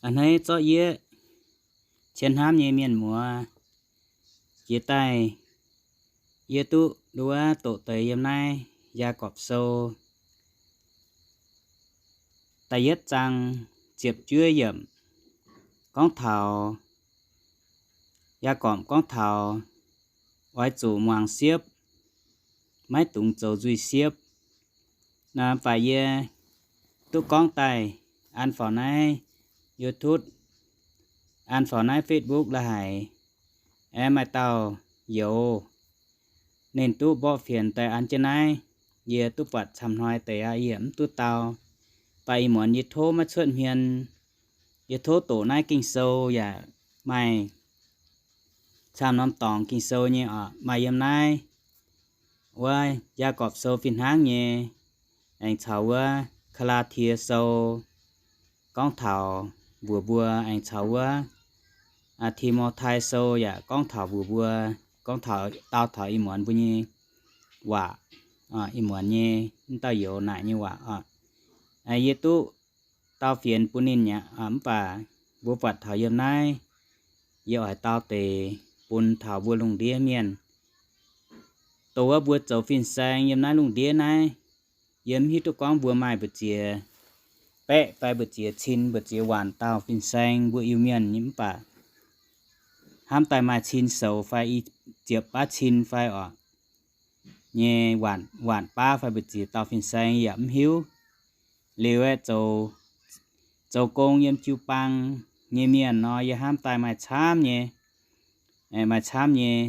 A'hneiv zorqv yieqv cien hnamv nyei mienh muoz, jiex daaih yie duqv nduov doqc deix yiem naaiv Yaagorpc Sou da'yietv zaang ziepc juov yiemc gorngv taux, Yaagorpc gorngv taux oix zuqc muangx siepv, maiv dungx zoux nzuih siepv. Naaiv baac yie duqv gorngv daaih an faaux naaiv YouTube, an faaux naaiv Facebook la'haic, aeqv, maaih dauh youz ninh duqv mborqv fienx daaih an jienv naaiv, yie duqv buatc camv hnoi deix aqv, yie mv duqv dau. Baac ih muonz yie tov maiv cuotv hmien, yie tov doqc naaiv Ging-Sou yaac maaih camv norm dorngx Ging-Sou nyei oc, maaih yiem naaiv wuov Yaagorpc Sou fih hnangv nyei, aengx caux wuov Gaa^laa^tie Sou gorngv taux mbuox mbuo, aengx caux wuov Ti^mo^tai Sou yaac gorngv taux mbuox mbuo, gorngv taux dau taux ih muonz mbuo nyei waac, ih muonz nyei wuov dauh youz naaic nyei waac oc. Yie duqv dau fienx bun ninh aqv, mv baac mbuo buatc taux yiem naaiv, yie oix dau deix bun taux mbuo lungh ndiev mienh. Dongh wuov mbuo zoux fin-saeng yiem naaiv lungh ndiev naaiv, yie mv hiuv duqv gorngv mbuo maaih mbu'ziex baeqv fai mbu'ziex cin mbu'ziex waanc dauh fin-saeng mbuo Iu-Mienh nyei, mv baac hnamv daaih maaih cin soux fai i ziepc baav cin fai oc nyei waanc, waanc baav fai mbu'ziex dauh fin-saeng yaac mv hiuv. Liuz aeqv, zoux gong yiem jiu-baang nyei mienh nor, yie hnamv daaih maaih camv nyei, maaih camv nyei.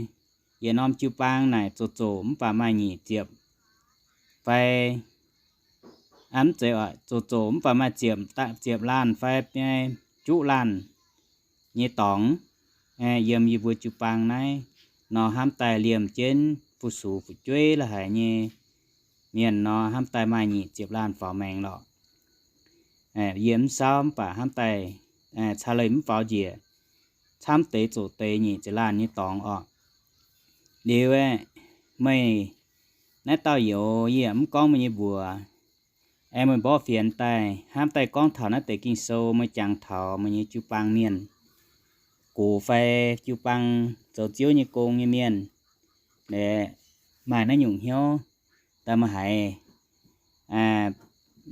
Yietc norm jiu-baang naaic zoqc zoqc mv baac maaih nyic ziepc fai, mv zeiz, zoqc zoqc mv baac maaih ziepc, ziepc laanh fai juqv laanh nyei dorngx. Yiem yie mbuo jiu-baang naaiv nor, hnamv daaih liemh jienv fu-sux fu'jueiv la'haic nyei mienh nor, hnamv daaih maaih nyic ziepc laanh faaux maengx lorqc. Yie mv sauv mv baac hnamv daaih caa leih mv faaux njiec, camv deix zoqc deix nyic ziepc laanh nyei dorngx oc. Liuz aeqv, meih naaiv dauh youz, yie yaac mv gorngv meih nyei mbuox. Aengx meih mborqv fienx daaih, hnamv daaih gorngv taux naaiv deix Ging-Sou, meih jangx taux meih nyei jiu-baang mienh, gox fai jiu-baang zoux Ziouv nyei gong nyei mienh, maaih naaiv nyungc hnyouv daaih meih haiz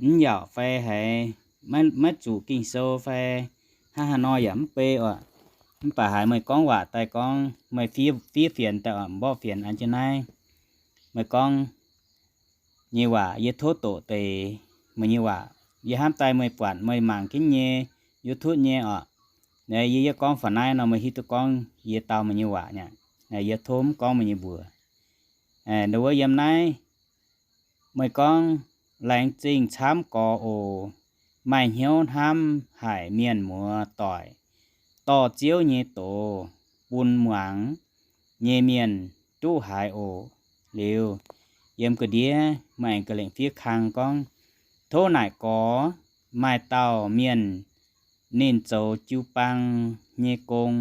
mv yaauc fai haiz maiv zuqc Ging-Sou fai hnangv haaix nor yaac mv bei oc. Mv baac haiz meih gorngv waac daaih gorngv meih fiev, fiev fienx daaih oc, mborqv fienx an jienv naaiv. Meih gorngv nyei waac yie tov doqc deix meih nyei waac. Yie hnamv daaih meih buatc meih mangc jienv nyei YouTube nyei oc. Yie, yie gorngv faaux naaiv nor meih hiuv duqv gorngv yie dau meih nyei waac nyei. Yie tov mv gorngv meih nyei mbuox. Nduov yiem naaiv meih gorngv, laengz zingh camv gorx oc. Maaih hnyouv hnamv haic mienh muoz doic, dorh Ziouv nyei doz bun muangx nyei mienh duqv haiz oc. Liuz, yiem ga'ndiev maaih ga'lengc fiev kang gorngv, tov naaic gorx, maaih dauh mienh ninh zoux jiu-baang nyei gong,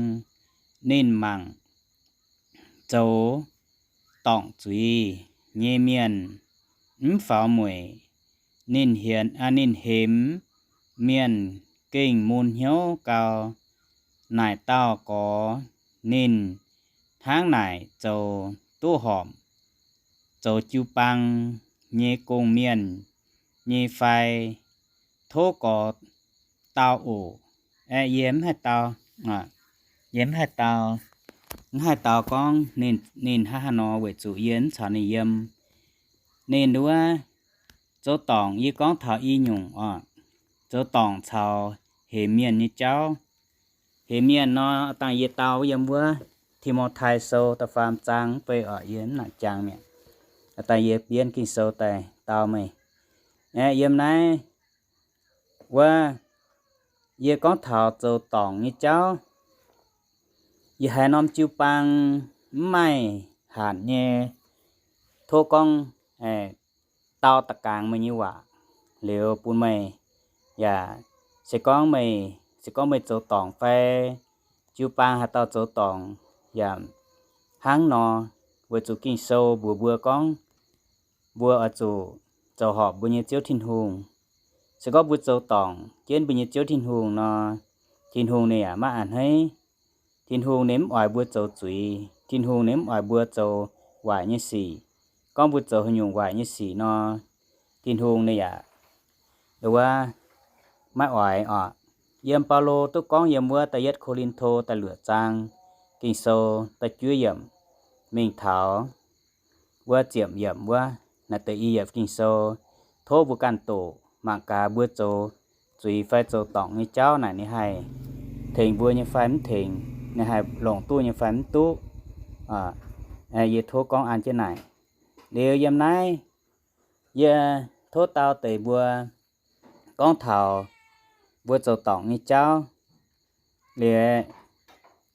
ninh mangc zoux dorngc zuiz nyei mienh mv faaux mueic. Ninh hienx, ninh hemx mienh gengh mun hnyouv gau. Naaic dauh gorx ninh hnangv naaic zoux duqv horpc zoux jiu-baang nyei gong-mienh nyei fai? Tov gorx dau oc. Aeqv, yie mv haih dau, yie mv haih dau, mv haih dau gorngv ninh, ninh hnangv haaix nor weic zuqc yie mv caux ninh yiem. Ninh nduov zoux dorngc yie gorngv taux i nyungc oc. Zoux dorngc caux hemx mienh nyei jauv. Hemx mienh nor, dangh yie dau yiem wuov Ti^mo^tai Sou da'faam zaang mv bei oc, yie mv nangc jangx mi'aqv. Dangh yie bienv Ging-Sou daaih dau meih. Aeqv, yiem naaiv wuov yie gorngv taux zoux dorngc nyei jauv. Yie haiz norm jiu-baang mv maaih hatc nyei, tov gorngv dau da'gaangx meih nyei waac liuz bun meih. Yaac se gorngv meih, se gorngv meih zoux dorngc fai jiu-baang haaix dauh zoux dorngc yaac hnangv nor, weic zuqc Ging-Sou mbuox mbuo gorngv mbuo oix zuqc zoux horpc mbuo nyei Ziouv Tin-Hungh. Se gorngv mbuo zoux dorngc jienv mbuo nyei Ziouv Tin-Hungh nor, Tin-Hungh ninh yaac maiv a'hneiv. Tin-Hungh ninh mv oix mbuo zoux zuiz. Tin-Hungh ninh mv oix mbuo zoux waaic nyei sic. Gorngv mbuo zoux haaix nyungc waaic nyei sic nor, Tin-Hungh ninh yaac wuov maiv oix oc. Yiem Baulo duqv gorngv yiem wuov da'yietv Ko^lin^to da'luoqc zaang, Ging-Sou da'juov yiemc mingh taux wuov ziepc yiemc wuov, naaiv deix i yiemc Ging-Sou, tov mbuo ganh doqc mangc gaax mbuo zoux zuiz fai zoux dorngc nyei jauv naaic ninh haih tengx mbuo nyei fai mv tengx, ninh haih longc duqv nyei fai mv duqv. Yie tov gorngv an jienv naaic. Liuz yiem naaiv yie tov dau deix mbuo gorngv taux mbuo zoux dorngc nyei jauv. Liuz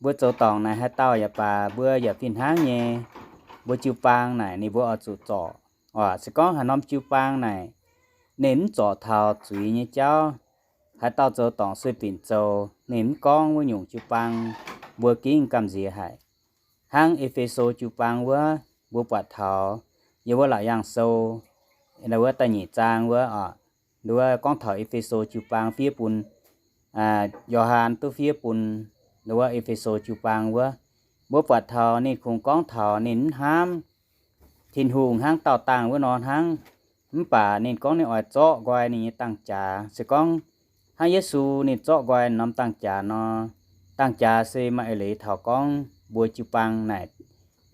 mbuo zoux dorngc naaic haaix dauh yaac baac mbuo yaac fih hnangv nyei, mbuo jiu-baang naaic ninh mbuo oix zuqc zorc. Oc, se gorngv haaix norm jiu-baang naaic ninh mv zorc taux zuiz nyei jauv, haaix dauh zoux dorngc sueih binc zoux, ninh mv gorngv wuov nyungc jiu-baang, mbuo gengh gamh nziex haic. Hnangv E^fe^so jiu-baang wuov, mbuo buatc taux yiem wuov Laauc Yaangh Sou wuov da'nyeic zaang wuov oc, wuov gorngv taux E^fe^so jiu-baang fiev bun, Yo^han duqv fiev bun wuov E^fe^so jiu-baang wuov, mbuo buatc taux ninh kungx gorngv taux ninh mv hnamv Tin-Hungh hnangv daauh dangh wuov nor hnangv. Mv baac ninh gorngv ninh oix zorqv nqoi ninh nyei dangh jaax. Se gorngv hnangv Yesu ninh zorqv nqoi norm dangh jaax nor, dangh jaax se maaih eix leiz taux gorngv mbuo jiu-baang naaic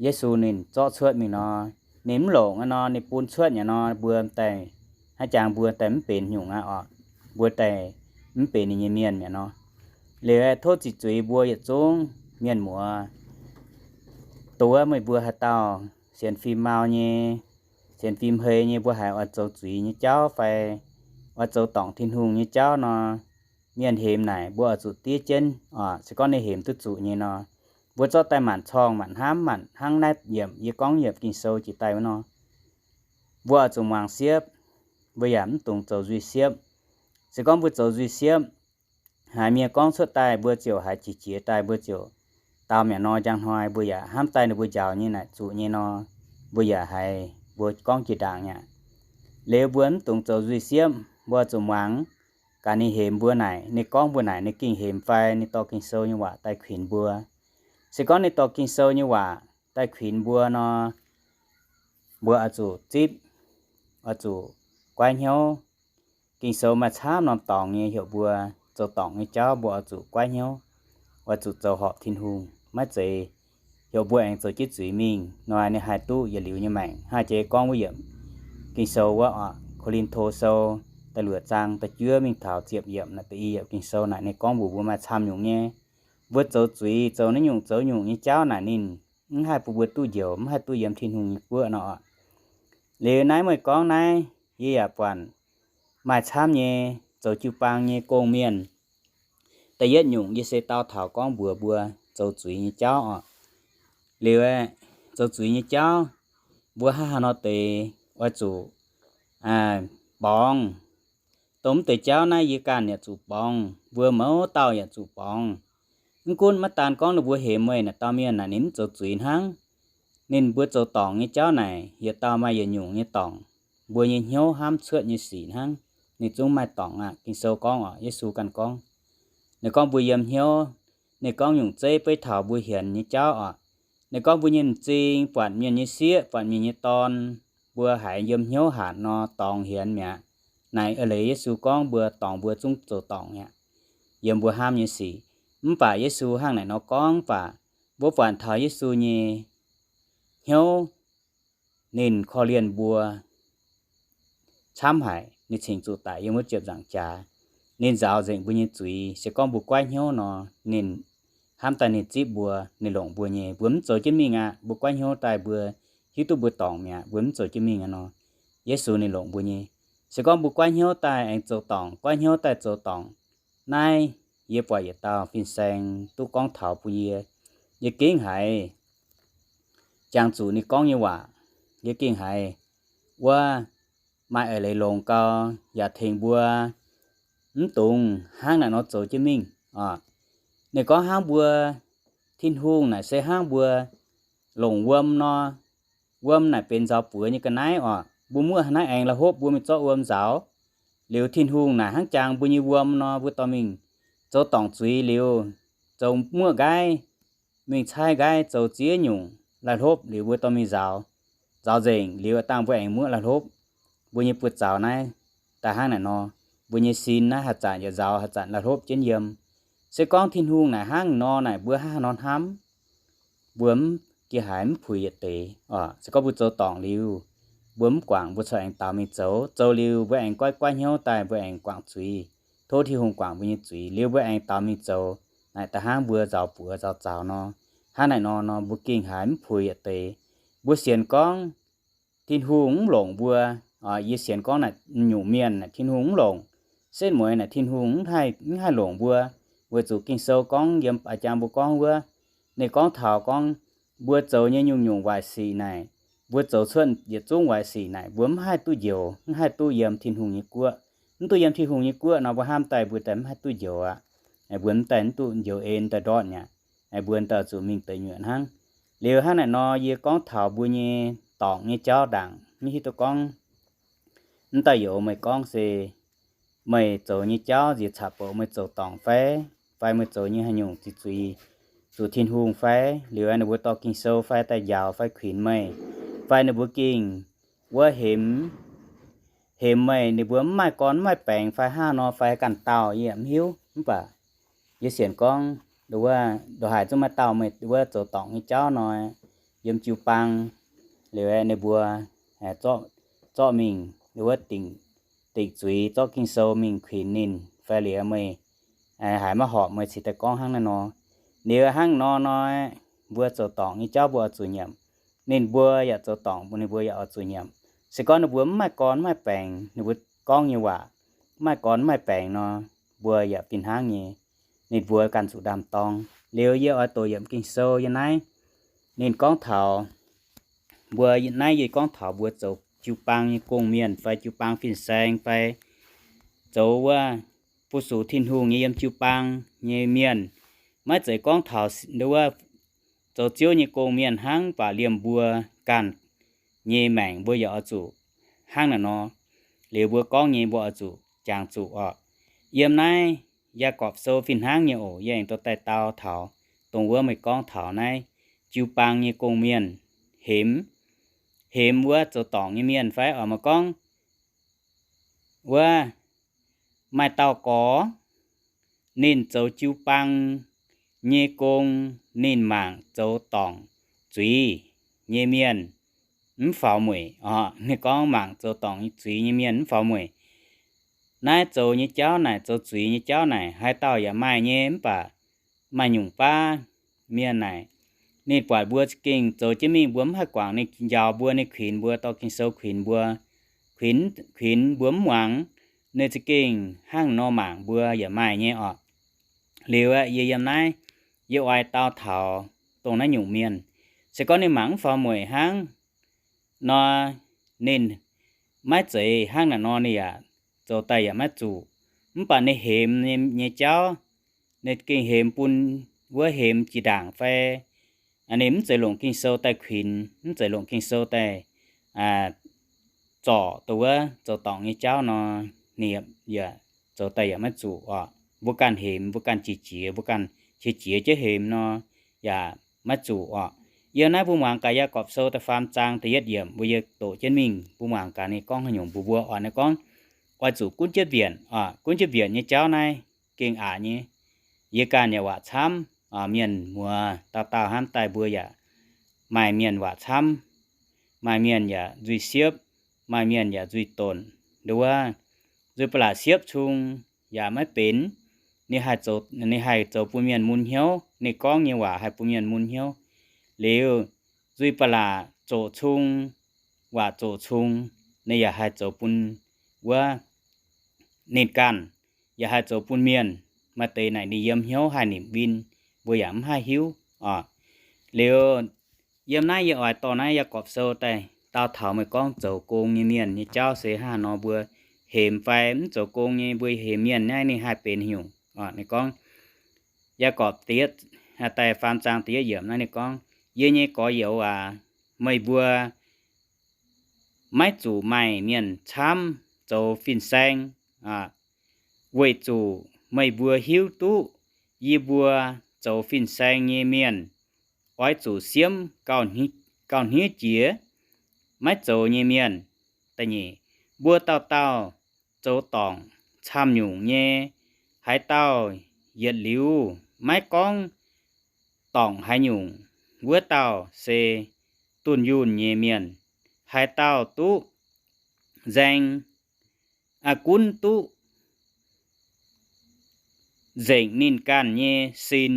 Yesu ninh zorqv cuotv mingh nor, ninh mv longc aqv nor, ninh bun cuotv nyei nor, mbuo daaih hnangv jangx mbuo daaih mv benx nyungc aqv oc. Mbuo daaih mv benx ninh nyei mienh mi'aqv nor. Liuz aeqv, tov ziqc zuiz mbuo yietc zungv mienh muoz, dongh wuov meih mbuo haaix dauh sienx fim mau nyei, sienx fim hei nyei, mbuo haiz oix zoux zuiz nyei jauv fai oix zoux dorngc Tin-Hungh nyei jauv nor, mienh hemx naaic mbuo oix zuqc diev jienv oc. Se gorngv ninh hemx duqv zuqc nyei nor, mbuo zorqv daaih maanc corngh maanc hnamv maanc hnangv naaiv yiemc yie gorngv yiemc Ging-Sou jiex daaih wuov nor, mbuo oix zuqc muangx siepv. Mbuo yaac mv dungx zoux nzuih siepv. Se gorngv mbuo zoux nzuih siepv, haiz mienh gorngv cuotv daaih mbuo ziouc haiz qiex jiez daaih mbuo ziouc dau mi'aqv nor, njang hnoi mbuo yaac hnamv daaih ninh mbuo njaaux nyei naaic zuqc nyei nor, mbuo yaac haiz mbuo gorngv jiex ndaangc mi'aqv. Liuz mbuo mv dungx zoux nzuih siepv, mbuo zuqc muangx gaax ninh hemx mbuo naaic, ninh gorngv mbuo naaic ninh gengh hemx fai ninh dorh Ging-Sou nyei waac daaih kuinx mbuo. Se gorngv ninh dorh Ging-Sou nyei waac daaih kuinx mbuo nor, mbuo oix zuqc zipv, oix zuqc guaiv hnyouv. Ging-Sou maaih camv norm dorngx nyei heuc mbuo zoux dorngc nyei jauv, mbuo oix zuqc guaiv hnyouv, oix zuqc zoux horpc Tin-Hungh, maiv zeiz heuc mbuo aengx zoux jienv zuiz mingh nor, ninh haih duqv yietc liuz nyei maengc. Hnangv jiex gorngv wuov yiemc Ging-Sou wuov oc, Ko^lin^to Sou da'luoqc zaang da'juov mingh taux ziepc yiemc naaic, da'yi yiemc Ging-Sou naaic ninh gorngv mbuox mbuo maaih camv nyungc nyei. Mbuo zoux zuiz, zoux naaiv nyungc zoux nyungc nyei jauv naaic ninh mv haih bun mbuo duqv njoux, mv haih duqv yiem Tin-Hungh nyei guoqv nor oc. Liuz naaiv meih gorngv naaiv, yie yaac buatc maaih camv nyei zoux jiu-baang nyei gong-mienh. Da'yietv nyungc yie se dau taux gorngv mbuox mbuo zoux zuiz nyei jauv oc. Liuz aeqv, zoux zuiz nyei jauv, mbuo hnangv haaix nor deix oix zuqc borngz. Dongh mv deix jauv naaiv yie ganh yaac zuqc borngz, mbuo mouz dauh yaac zuqc borngz. Mv gunv maiv daan gorngv ninh mbuo hemx meih naaic dauh mienh naaic ninh mv zoux zuiz hnangv. Ninh mbuo zoux dorngc nyei jauv naaic yietc dauh maaih yietc nyungc nyei dorngc. Mbuo nyei hnyouv hnamv cuotv nyei sic hnangv, ninh zungv maaih dorngc aqv. Ging-Sou gorngv oc, Yesu ganh gorngv. Ninh gorngv mbuo yiem hnyouv, ninh gorngv nyungc zeiv beiv taux mbuo hienx nyei jauv oc. Ninh gorngv mbuo nyei m'zing, buatc mienh nyei sieqv, buatc mienh nyei dorn, mbuo haiz yiem hnyouv hatc nor dorngx hienx mi'aqv. Naaic eix leiz Yesu gorngv mbuo dorngc mbuo zungv zoux dorngc mi'aqv, yiem mbuo hnamv nyei sic. Mv baac Yesu hnangv naaic nor gorngv, mv baac mbuo buatc taux Yesu nyei hnyouv, ninh korv-lienh mbuo camv haic, ninh cingx zuqc daic yiem wuov ziepc nzaangc jaax. Ninh nzaaux nzengc mbuo nyei zuiz. Se gorngv mbuo goiv hnyouv nor, ninh hnamv daaih ninh zipv mbuo, ninh longc mbuo nyei. Mbuo mv zoux jienv mingh aqv. Mbuo goiv hnyouv daaih mbuo hiuv duqv mbuo dorngc mi'aqv, mbuo mv zoux jienv mingh aqv nor, Yesu ninh longc mbuo nyei. Se gorngv mbuo goiv hnyouv daaih aengx zoux dorngc, goiv hnyouv daaih zoux dorngc, naaiv yie buatc yietc dauh fin-saeng duqv gorngv taux bun yie. Yie gengh haiz jangx zuqc ninh gorngv nyei waac. Yie gengh haiz wuov maaih eix leiz longx gau, yaac tengx mbuo mv dungx hnangv naaic nor zoux jienv mingh oc. Ninh gorngv hnangv mbuo, Tin-Hungh naaic se hnangv mbuo longc wuom nor. Wuom naaic benx nzaaux buoz nyei ga'naaiv oc. Mbuo muoqv haaix naaiv aengx la'hopv mbuo mingh zorqv wuom nzaaux. Liuz Tin-Hungh naaic hnangv jangx mbuo nyei wuom nor, mbuo dorh mingh zoux dorngc zuiz liuz, zoux muoqv nqaiv, mingh caaiv nqaiv zoux ziex nyungc lai hlopv liuz mbuo dorh mingh nzaaux, nzaaux nzengc liuz dangh mbuo aengx muoqv lai hlopv. Mbuo nyei buoz-zaux naaiv daaih hnangv naaic nor, mbuo nyei sin naaiv haaix zanc yaac nzaaux haaix zanc lai hlopv jienv yiem. Se gorngv Tin-Hungh naaic hnangv nor naaic mbuo hnangv haaix nor hnamv? Mbuo mv, gengh haiz mv puix yietc deix oc. Se gorngv mbuo zoux dorngc liuz, mbuo mv guangc, mbuo corc aengx daaux mingh zoux. Zoux liuz mbuo aengx goiv goiv hnyouv daaih mbuo aengx guangc zuiz, tov Tin-Hungh guangc mbuo nyei zuiz liuz mbuo aengx daaux mingh zoux, naaic da'hnangv mbuo nzaaux buoz nzaaux zaux nor. Hnangv naaic nor nor mbuo gengh haiz mv puix yietc deix. Mbuo sienx gorngv Tin-Hungh mv longc mbuo, yie sienx gorngv naaic nyungc mienh naaic Tin-Hungh mv longc. Setv mueiz naaic Tin-Hungh mv haih, mv haih longc mbuo, weic zuqc Ging-Sou gorngv yiem a'jang mbuo gorngv wuov, ninh gorngv taux gorngv mbuo zoux nyei nyungc-nyungc waaic sic naaic, mbuo zoux cuotv yietc zungv waaic sic naaic mbuo mv haih duqv njoux, mv haih duqv yiem Tin-Hungh nyei guoqv. Mv duqv yiem Tin-Hungh nyei guoqv nor mbuo hnamv daaih mbuo daaih mv haih duqv njoux aqv. Mbuo mv daaih mv duqv njoux en daaih ndortv aqv. Mbuo daaih zuqc mingh deix nyuoqc hnangv. Liuz hnangv naaic nor yie gorngv taux mbuo nyei dorngc nyei jauv ndaangc, mv hiuv duqv gorngv mv daaih youz meih gorngv se meih zoux nyei jauv nziex caqv-bouc meih zoux dorngc fai, fai meih zoux nyei haaix nyungc zuiz-zuiz zuqc Tin-Hungh fai, liuz ninh mbuo dorh Ging-Sou fai daaih njaaux fai kuinx meih, fai ninh mbuo gengh wuov hemx, hemx meih, ninh mbuo mv maaih gorn mv maaih baengx fai hnangv nor fai ganh dauh yie mv hiuv. Mv baac yie sienx gorngv wuov ndongc haaix zungv maaih dauh meih wuov zoux dorngc nyei jauv nor, yiem jiu-baang liuz ninh mbuo zorqv, zorqv mingh wuov dingc, dingc zuiz zorqv Ging-Sou mingh kuinx ninh fai liuz meih haiz maiv horpc meih cingx daaih gorngv hnangv naaiv nor. Liuz hnangv nor nor, mbuo zoux dorngc nyei jauv mbuo oix zuqc nyiemc. Ninh mbuo yaac zoux dorngc, ninh mbuo yaac oix zuqc nyiemc. Se gorngv ninh mbuo mv maaih gorn mv maaih baengx, ninh mbuo gorngv nyei waac mv maaih gorn mv maaih baengx nor, mbuo yaac fih hnangv nyei, ninh mbuo ganh zuqc ndaam-dorng. Liuz yie oix doqc yiemc Ging-Sou yiem naaiv. Ninh gorngv taux mbuo, naaiv yie gorngv taux mbuo zoux jiu-baang nyei gong mienh fai jiu-baang fin-saeng fai zoux wuov fu-sux Tin-Hungh nyei yiem jiu-baang nyei mienh. Maiv zeiz gorngv taux wuov zoux Ziouv nyei gong mienh hnangv, mv baac liemh mbuo ganh nyei maengc mbuo yaac oix zuqc hnangv naaic nor. Liuz mbuo gorngv nyei mbuo oix zuqc jangx zuqc oc. Yiem naaiv Yaagorpc Sou fih hnangv nyei oc. Yie aengx dorh daaih dau taux dongh wuov meih gorngv taux naaiv jiu-baang nyei gong mienh, hemx, hemx wuov zoux dorngc nyei mienh fai oix meih gorngv wuov maaih dauh gorx, ninh zoux jiu-baang nyei gong, ninh mangc zoux dorngc zuiz nyei mienh mv faaux mueic oc. Ninh gorngv mangc zoux dorngc zuiz nyei mienh mv faaux mueic. Naaiv zoux nyei jauv naaic, zoux zuiz nyei jauv naaic, haaix dauh yaac maaih nyei, mv baac maaih nyungc baav mienh naaic, ninh buatc mbuo za'gengh zoux jienv mingh mbuo mv haih guangc, ninh njaaux mbuo, ninh kuinx mbuo, dorh Ging-Sou kuinx mbuo, kuinx, kuinx mbuo mv muangx, ninh za'gengh hnangv nor mangc mbuo yaac maaih nyei oc. Liuz aeqv, yie yiem naaiv, yie oix dau taux dongh naaiv nyungc mienh. Se gorngv ninh mangc mv faaux mueic hnangv nor, ninh maiv zeiz hnangv naaic nor ninh yaac zoux daaih yaac maiv zuqc. Mv baac ninh hemx nyei jauv, ninh gengh hemx bun wuov hemx jiex ndaangc fai ninh mv zeiz longc Ging-Sou daaih kuinx, mv zeiz longc Ging-Sou daaih zorc dongh wuov zoux dorngc nyei jauv nor, ninh yaac zoux daaih yaac maiv zuqc oc. Mbuo ganh hemx, mbuo ganh qiex jiez, mbuo ganh qiex jiez jienv hemx nor, yaac maiv zuqc oc. Yiem naaiv mbuo muangx gaax Yaagorpc Sou da'faam zaang da'yietv yiemc, mbuo yie doqc jienv mingh, mbuo muangx gaax ninh gorngv haaix nyungc mbuo, mbuo oix naaiv gorngv oix zuqc gunv jienv mbienc oc. Gunv jienv mbienc nyei jauv naaiv gengh aqc nyei. Yie ganh yaac waac camv, mienh muoz dauh dauh hnamv daaih mbuo yaac maaih mienh waac camv, maaih mienh yaac nzuih siepv, maaih mienh yaac nzuih donc. Nduov, nzuih ba'laqc siepv cung yaac maiv benx. Ninh haih zoux, ninh haih zoux bun mienh mun hnyouv, ninh gorngv nyei waac haih bun mienh mun hnyouv. Liuz, nzuih ba'laqc zoqc cung, waac zoqc cung, ninh yaac haih zoux bun wuov ninh ganh, yaac haih zoux bun mienh. Maaih deix naaic ninh yiem hnyouv haih nimc win, mbuo yaac mv haih hiuv oc. Liuz, yiem naaiv yie oix dorh naaiv Yaagorpc Sou daaih dau taux meih gorngv zoux gong nyei mienh nyei jauv se hnangv haaix nor, mbuo hemx fai mv zoux gong nyei mbuo hemx mienh naaiv ninh haih benx haaix nyungc oc. Ninh gorngv, Yaagorpc da'yietv, da'faam zaang da'yietv yiemc naaiv ninh gorngv, Yie nyei gorx-youz aac, meih mbuo maiv zuqc maaih mienh camv zoux fin-saeng, weic zuqc meih mbuo hiuv duqv yie mbuo zoux fin-saeng nyei mienh oix zuqc siemv gauh hniev jiex maiv zoux nyei mienh. Da'nyeic, mbuo dauh dauh zoux dorngc camv-nyungc nyei. Haaix dauh yietc liuz maiv gorngv dorngc haaix nyungc, wuov dauh se dunh yunh nyei mienh. Haaix dauh duqv nzaeng, gunv duqv nzengc ninh ganh nyei sin,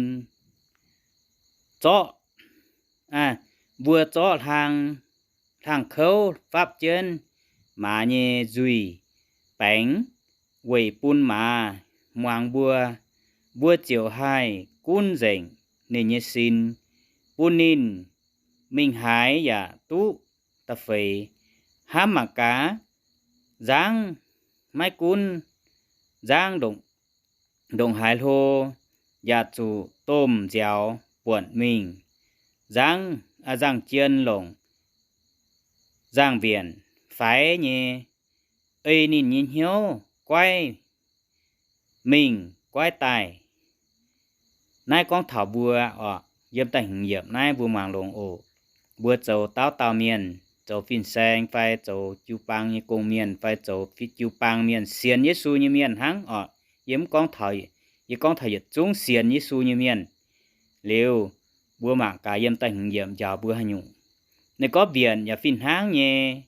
zorqv, mbuo zorqv hlang, hlang kouv fapv jienv maaz nyei nzuih baengx weic bun maaz muangx mbuo, mbuo ziouc haih gunv nzengc ninh nyei sin, bun ninh mingh haaix yaac duqv da'feix. Hnamv mangc gaax, nzangv maiv gunv, nzangv ndongc haaix hlo yaac zuqc domh nziaaux buonc mingh. Nzangv, nzangv-jien longc nzangv-mbienc faix nyei, ei ninh nyei hnyouv goiv mingh goiv daaih. Naaiv gorngv taux mbuo oc, yiem da'hmz yiemc naaiv mbuo muangx longx oc. Mbuo zoux dauh dauh mienh, zoux fin-saeng fai zoux jiu-baang nyei gong-mienh fai zoux jiu-baang mienh, sienx Yesu nyei mienh hnangv oc. Yie mv gorngv taux, yie gorngv taux yietc zungv sienx Yesu nyei mienh. Liuz, mbuo mangc gaax yiem da'hmz yiemc njaaux mbuo haaix nyungc. Ninh gorngv mbienc yaac fih hnangv nyei.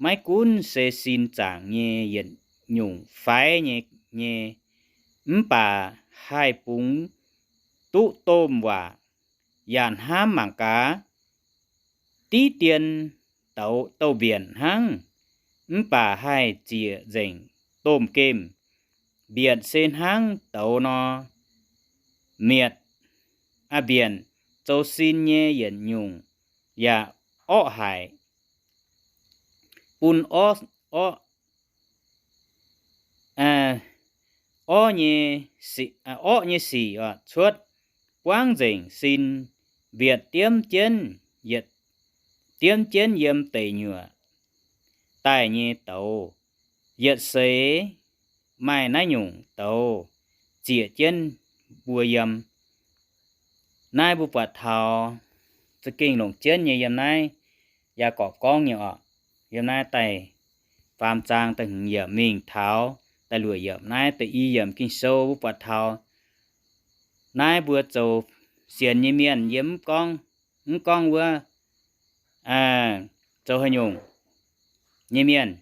Maiv gunv se sin zaangc nyei yietc nyungc faix nyei, nyei, mv baac haih bungx duqv domh waac. Yaac hnamv mangc gaax, div dien douz-, douz-mbienc hnangv, mv baac haih ziec nzengc domh gemh. Mbienc se hnangv douz nor, mietc, aa, mbienc zoux sin nyei yietc nyungc yaac orqv haic, bun orqv, orqv, orqv nyei sic, orqv nyei sic cuotv buangv nzengc sin. Mbietc diemv jienv, yietc diemv jienv yiem deic nyuoqc daaih nyei douz. Yietc seix maaih naaiv nyungc douz ziec jienv mbuo yiem. Naaiv mbuo buatc taux za'gengh longc jienv nyei yiem naaiv Yaagorpc gorngv nyei oc. Yiem naaiv da'faam zaang da'hmz yiemc mingh taux da'luoqc yiemc naaiv da'yi yiemc Ging-Sou mbuo buatc taux naaiv mbuo zoux sienx nyei mienh yie mv gorngv, mv gorngv wuov zoux haaix nyungc nyei mienh,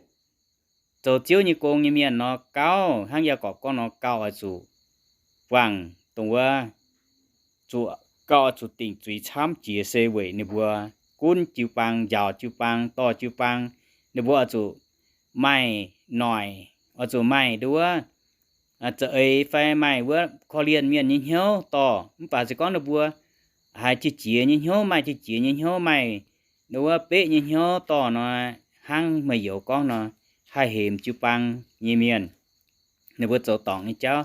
zoux Ziouv nyei gong nyei mienh nor, gauh hnangv Yaagorpc gorngv nor, gauh oix zuqc wangc dongh wuov, zuqc, gauh oix zuqc dingc zuiz camv jiex se weic ninh mbuo gunv jiu-baang, njaaux jiu-baang, dorh jiu-baang. Ninh mbuo oix zuqc maaih noic, oix zuqc maaih nduov za'eix fai maaih wuov korv-lienh mienh nyei hnyouv dorh. Mv baac se gorngv ninh mbuo haiz qiex-jiez nyei hnyouv, maaih qiex-jiez nyei hnyouv, maaih nduov beqv nyei hnyouv dorh nor, hnangv meih youz gorngv nor, haih hemx jiu-baang nyei mienh. Ninh mbuo zoux dorngc nyei jauv,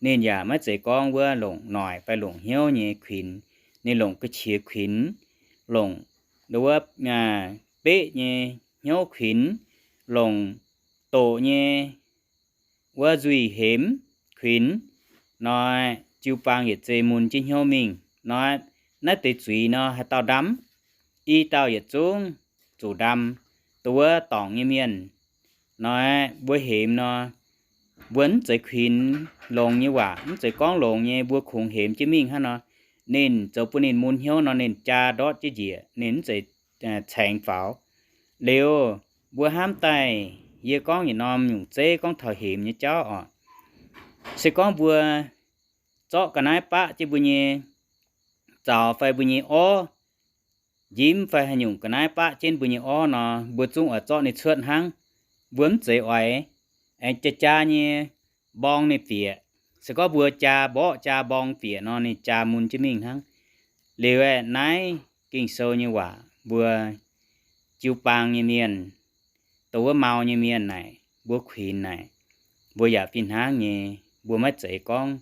ninh yaac maiv zeiz gorngv wuov longc noic fai longc hnyouv nyei kuinx. Ninh longc ga'qiex kuinx, longc nduov beqv nyei hnyouv kuinx, longc doqc nyei wuov nzuih hemx kuinx nor, jiu-baang yietc zei mun jienv hnyouv mingh nor. Naaiv deix zuiz nor, haaix dauh ndam? I dauh yietc zungv zuqc ndam. Dongh wuov dorngc nyei mienh nor, mbuo hemx nor, mbuo mv zeiz kuinx longx nyei waac, mv zeiz gorngv longx nyei, mbuo kungx hemx jienv mingh hnangv nor. Ninh zoux bun ninh mun hnyouv nor, ninh jaa ndortv jienv njiec, ninh mv zeiz caengx faaux. Liuz, mbuo hnamv daaih, yie gorngv yietc norm nyungc zeiv gorngv taux hemx nyei jauv oc. Se gorngv mbuo zorqv ga'naaiv baqv jienv mbuo nyei zaux fai mbuo nyei orv, njimv fai haaix nyungc ga'naaiv baqv jienv mbuo nyei orv nor, mbuo zungv oix zorqv ninh cuotv hnangv. Mbuo mv zeiz oix aengx jaa-jaa nyei mborng ninh bieqc. Se gorngv mbuo jaa mborqv jaa mborng bieqc nor, ninh jaa mun jienv mingh hnangv. Liuz aeqv, naaiv Ging-Sou nyei waac mbuo jiu-baang nyei mienh, dongh wuov mau nyei mienh naaic, mbuo kuinx naaic, mbuo yaac fih hnangv nyei. Mbuo maiv zeiz gorngv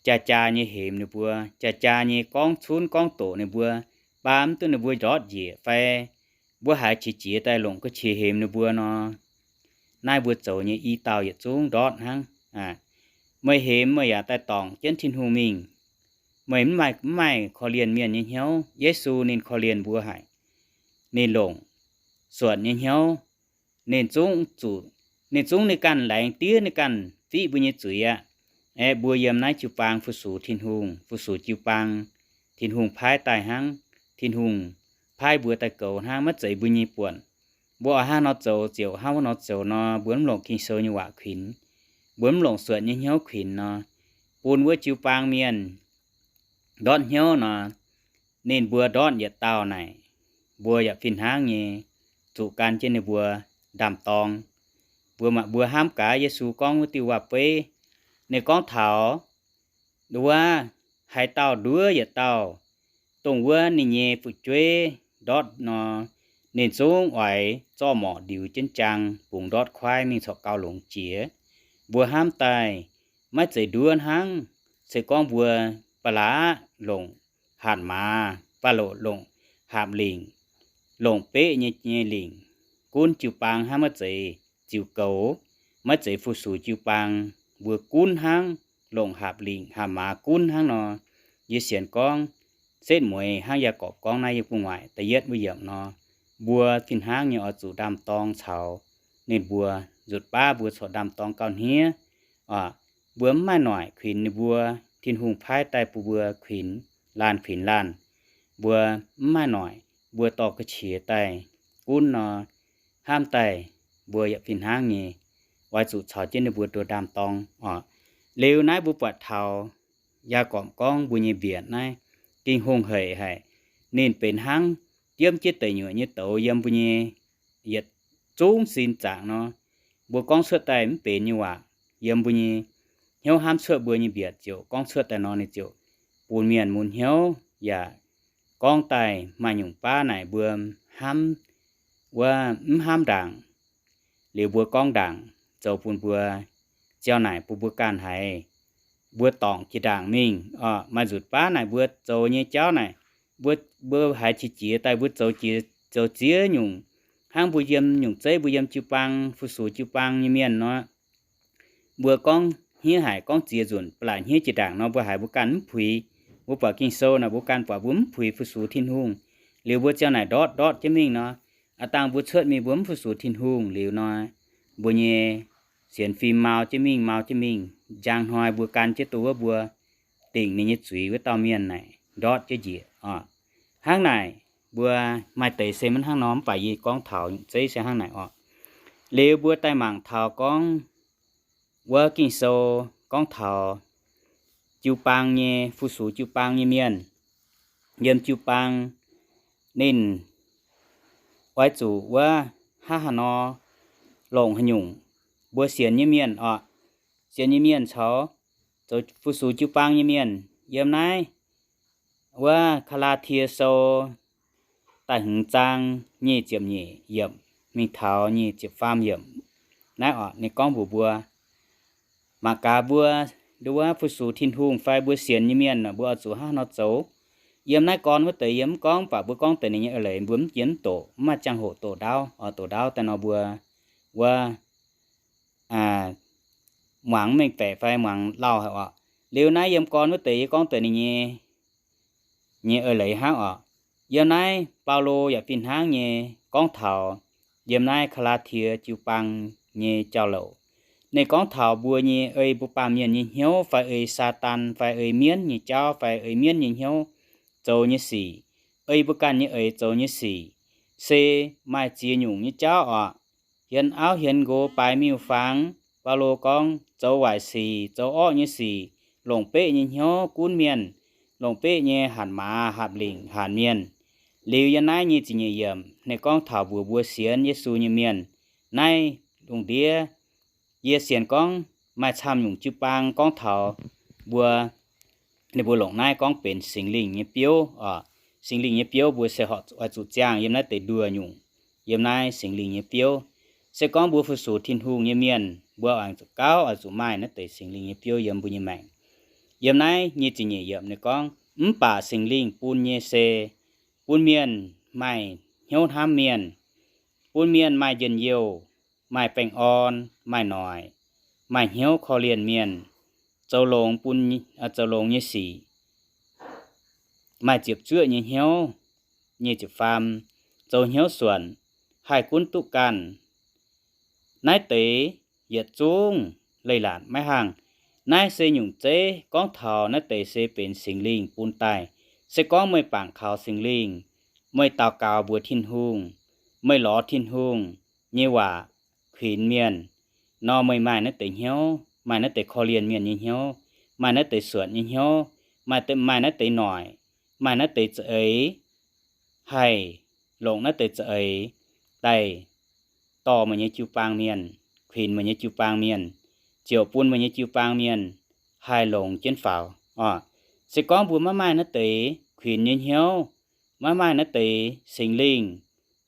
jaa-jaa nyei hemx ninh mbuo, jaa-jaa nyei gorngv cunv gorngv doqc ninh mbuo, baav mv duqv ninh mbuo ndortv njiec fai mbuo haiz qiex jiez daaih longc ga'qiex hemx ninh mbuo nor, naaiv mbuo zoux nyei i dauh yietc zungv ndortv hnangv. Meih hemx meih yaac daaih dorngc jienv Tin-Hungh mingh. Meih mv maaih, mv maaih korv-lienh mienh nyei hnyouv. Yesu ninh korv-lienh mbuo haic. Ninh longc suonc nyei hnyouv. Ninh zungv zuqc, ninh zungv ninh ganh laengz diev ninh ganh fiqv mbuo nyei zuiz aqv. Aeqv, mbuo yiem naaiv jiu-baang fu-sux Tin-Hungh, fu-sux jiu-baang, Tin-Hungh paaiv daaih hnangv. Tin-Hungh paaiv mbuo daaih goux hnangv, maiv zeiz mbuo nyei buonc. Mbuo oix hnangv nor zoux ziouc hnangv wuov nor zoux nor, mbuo mv longc Ging-Sou nyei waac kuinx, mbuo mv longc suonc nyei hnyouv kuinx nor, bun wuov jiu-baang mienh ndortv hnyouv nor, ninh mbuo ndortv yietc dauh naaic, mbuo yaac fih hnangv nyei zuqc gan jienv ninh mbuo ndaam-dorng. Mbuo maaih, mbuo hnamv gaax Yesu gorngv wuov diuh waac-beiv, ninh gorngv taux wuov, haaix dauh nduov yietc dauh, dongh wuov ninh nyei fu'jueiv ndortv nor, ninh zungv oix zorqv morc ndiux jienv jaang bungx ndortv kuaaiv mingh corc gauh longx jiex. Mbuo hnamv daaih, maiv zeiz nduov hnangv. Se gorngv mbuo ba'laqc longc hatc maaz, ba'laqc longc haapc lingc, longc beqv nyei, nyei lingc, gunv jiu-baang hnangv, maiv zeiz ziux goux, maiv zeiz fu-sux jiu-baang, mbuo gunv hnangv, longc haapc lingc haapc maaz gunv hnangv nor, yie sienx gorngv setv mueiz hnangv Yaagorpc gorngv naaiv yiem gu'nguaaic da'yietv wuov yiemc nor, mbuo fih hnangv nyei oix zuqc ndaam-dorng caux ninh mbuo, nzutc baav mbuo corc ndaam-dorng gauh hniev. Aa, mbuo mv maaih noic kuinx ninh mbuo. Tin-Hungh paaiv daaih bun mbuo kuinx, laanh kuinx laanh. Mbuo mv maaih noic, mbuo dorh ga'qiex daaih gunv nor, hnamv daaih mbuo yaac fih hnangv nyei oix zuqc caux jienv ninh mbuo nduov ndaam-dorng oc. Liuz naaiv mbuo buatc taux Yaagorpc gorngv mbuo nyei mbietc naaiv, Ging-Hungh haic haic. Ninh benx hnangv diemv jienv deic nyuoqc nyei douz yiem mbuo nyei yietc zungv sin zaangc nor. Mbuo gorngv cuotv daaih mv benx nyei waac, yiem mbuo nyei hnyouv hnamv cuotv mbuo nyei mbietc ziouc gorngv cuotv daaih nor, ninh ziouc bun mienh mun hnyouv yaac gorngv daaih maaih nyungc baav naaic mbuo hnamv wuov mv hnamv ndaangc. Liuz mbuo gorngv ndaangc, zoux bun mbuo, ziau naaic bun mbuo ganh haiz mbuo dorngc jiex ndaangc mingh oc. Maaih nzutc baav naaic mbuo zoux nyei jauv naaic, mbuo, mbuo haiz qiex jiez daaih mbuo zoux jiex zoux ziex nyungc, hnangv mbuo yiem nyungc zeiv, mbuo yiem jiu-baang, fu-sux jiu-baang nyei mienh nor, mbuo gorngv hniev haic, gorngv ziex nzunc ba'laqc hniev jiex ndaangc nor, mbuo haiz mbuo ganh mv puix. Mbuo buatc Ging-Sou naaic mbuo ganh buatc mbuo mv puix fu-sux Tin-Hungh. Liuz mbuo ziau naaic ndortv ndortv jienv mingh nor, aav dangh mbuo cuotv mingh mbuo mv fu-sux Tin-Hungh liuz nor, mbuo nyei sienx fim mau jienv mingh, mau jienv mingh, njang hnoi mbuo gan jienv duqv wuov mbuo dingc ninh nyei zuiz wuov dauh mienh naaic ndortv jienv njiec oc. Hnangv naaic, mbuo maaih deix se maiv hnangv nor, mv baac yie gorngv taux nyungc zeiv se hnangv naaic oc. Liuz mbuo daaih mangc taux gorngv wuov Ging-Sou gorngv taux jiu-baang nyei, fu-sux jiu-baang nyei mienh, yiem jiu-baang ninh oix zuqc wuov hnangv haaix nor longc haaix nyungc. Mbuo sienx nyei mienh oc, sienx nyei mienh caux zoux fu-sux jiu-baang nyei mienh yiem naaiv wuov Gaa^laa^tie Sou da'hmz zaang nyic ziepc nyeic yiemc mingh taux nyic ziepc faam yiemc. Naaiv oc, ninh gorngv mbuox mbuo, mangc gaax mbuo, nduov fu-sux Tin-Hungh fai mbuo sienx nyei mienh, mbuo oix zuqc hnangv haaix nor zoux. Yiem naaiv gorn wuov deix yie mv gorngv, mv baac mbuo gorngv deix ninh nyei eix leiz mbuo mv jiex mv doqc, mv maaih ziangh hoc doqc ndaauv oc. Doqc ndaauv daaih nor mbuo wuov muangx mv mengh baeqc fai muangx lauh haic oc. Liuz naaiv yiem gorn wuov deix yie gorngv deix ninh nyei, nyei eix leiz hnangv oc. Yiem naaiv Baulo yaac fih hnangv nyei gorngv taux yiem naaiv Gaa^laa^tie jiu-baang nyei jauv-louc. Ninh gorngv taux mbuo nyei ei mbuo baamh mienh nyei hnyouv fai ei Saadaan fai ei mienv nyei jauv fai ei mienv nyei hnyouv zoux nyei sic, ei mbuo ganh nyei eix zoux nyei sic, se maaih ziex nyungc nyei jauv oc. Hienx auv hienx nqox, baaix miuc-fangx, Baulo gorngv zoux waaic sic, zoux orqv nyei sic, longc beqv nyei hnyouv gunv mienh, longc beqv nyei hatc maaz, hatc lingc, hatc mienh. Liuz yiem naaiv nyic ziepc nyeic yiemc ninh gorngv taux mbuox mbuo sienx Yesu nyei mienh, naaiv lungh ndiev yie sienx gorngv maaih camv nyungc jiu-baang gorngv taux mbuo, ninh mbuo longc naaiv gorngv benx Singx Lingh nyei biouv oc. Singx Lingh nyei biouv mbuo se oix zuqc ziangh yiem naaiv deix nduoh nyungc, yiem naaiv Singx Lingh nyei biouv. Se gorngv mbuo fu-sux Tin-Hungh nyei mienh, mbuo oix zuqc gauh oix zuqc maaih naaiv deix Singx Lingh nyei biouv yiem mbuo nyei maengc. Yiem naaiv nyic ziepc nyeic yiemc ninh gorngv, mv baac Singx Lingh bun nyei se bun mienh maaih hnyouv hnamv mienh, bun mienh maaih njien-youh, maaih baengh orn, maaih noic, maaih hnyouv korv-lienh mienh, zoux longx bun, zoux longx nyei sic, maaih ziepc zuoqv nyei hnyouv. Nyic ziepc faam, zoux hnyouv suonc, haih gunv duqv ganh. Naaiv deix yietc zungv leiz-latc maiv haangh. Naaiv se nyungc zeiv gorngv taux naaiv deix se benx Singx Lingh bun daaih. Se gorngv meih bangc kaux Singx Lingh, meih daux gaux mbuox Tin-Hungh, meih lorz Tin-Hungh nyei waac kuinx mienh nor, meih maaih naaiv deix hnyouv, maaih naaiv deix korv-lienh mienh nyei hnyouv, maaih naaiv deix suonc nyei hnyouv, maaih, maaih naaiv deix noic, maaih naaiv deix za'eix, haih longc naaiv deix za'eix daaih dorh meih nyei jiu-baang mienh, kuinx meih nyei jiu-baang mienh, ziouc bun meih nyei jiu-baang mienh haih longx jienv faaux oc. Se gorngv mbuo maiv maaih naaiv deix kuinx nyei hnyouv, maiv maaih naaiv deix Singx Lingh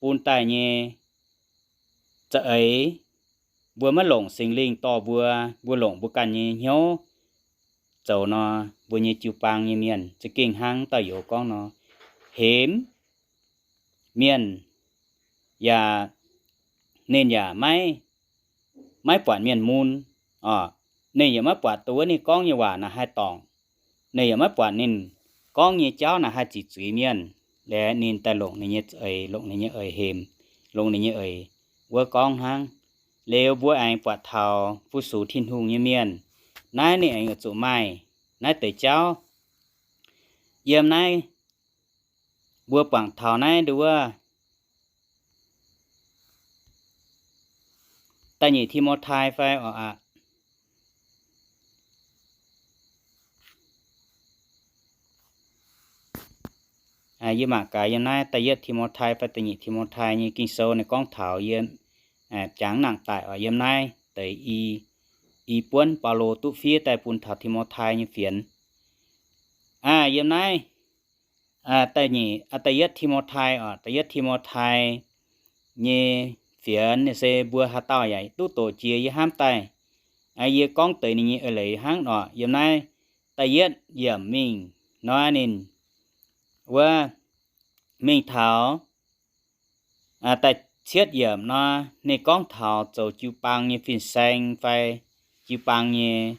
bun daaih nyei za'eix, mbuo maiv longc Singx Lingh dorh mbuo, mbuo longc mbuo ganh nyei hnyouv zoux nor, mbuo nyei jiu-baang nyei mienh za'gengh hnangv dauh youz gorngv nor, hemx mienh, yaac ninh yaac maiv, maiv buatc mienh mun oc. Ninh yaac maiv buatc dongh wuov ninh gorngv nyei waac naaic haih dorngc. Ninh yaac maiv buatc ninh gorngv nyei jauv naaic haih ziqc zuiz mienh. Liuz ninh daaih longc ninh nyei eix, longc ninh nyei eix hemx, longc ninh nyei eix wuov gorngv hnangv. Liuz mbuo aengx buatc taux fu-sux Tin-Hungh nyei mienh, naaiv ninh aengx oix zuqc maaih naaiv deix jauv. Yiem naaiv mbuo buangc taux naaiv nduov da'nyeic Ti^mo^tai fai oc aqv. Yie mangc gaax yiem naaiv da'yietv Ti^mo^tai fai da'nyeic Ti^mo^tai nyei Ging-Sou ninh gorngv taux yiem, jangx nangc daic oc, yiem naaiv deix i, i buonv Baulo duqv fiev daaih bun taux Ti^mo^tai nyei fienx. Yiem naaiv da'nyeic, da'yietv Ti^mo^tai oc, da'yietv Ti^mo^tai nyei fienx ninh se mbuo haaix dauh yaac duqv doqc jiex yie hnamv daaih. Yie gorngv deix ninh nyei eix leiz hnangv oc. Yiem naaiv da'yietv yiemc mingh nor ninh wuov mingh taux da'cietv yiemc nor, ninh gorngv taux zoux jiu-baang nyei fin-saeng fai jiu-baang nyei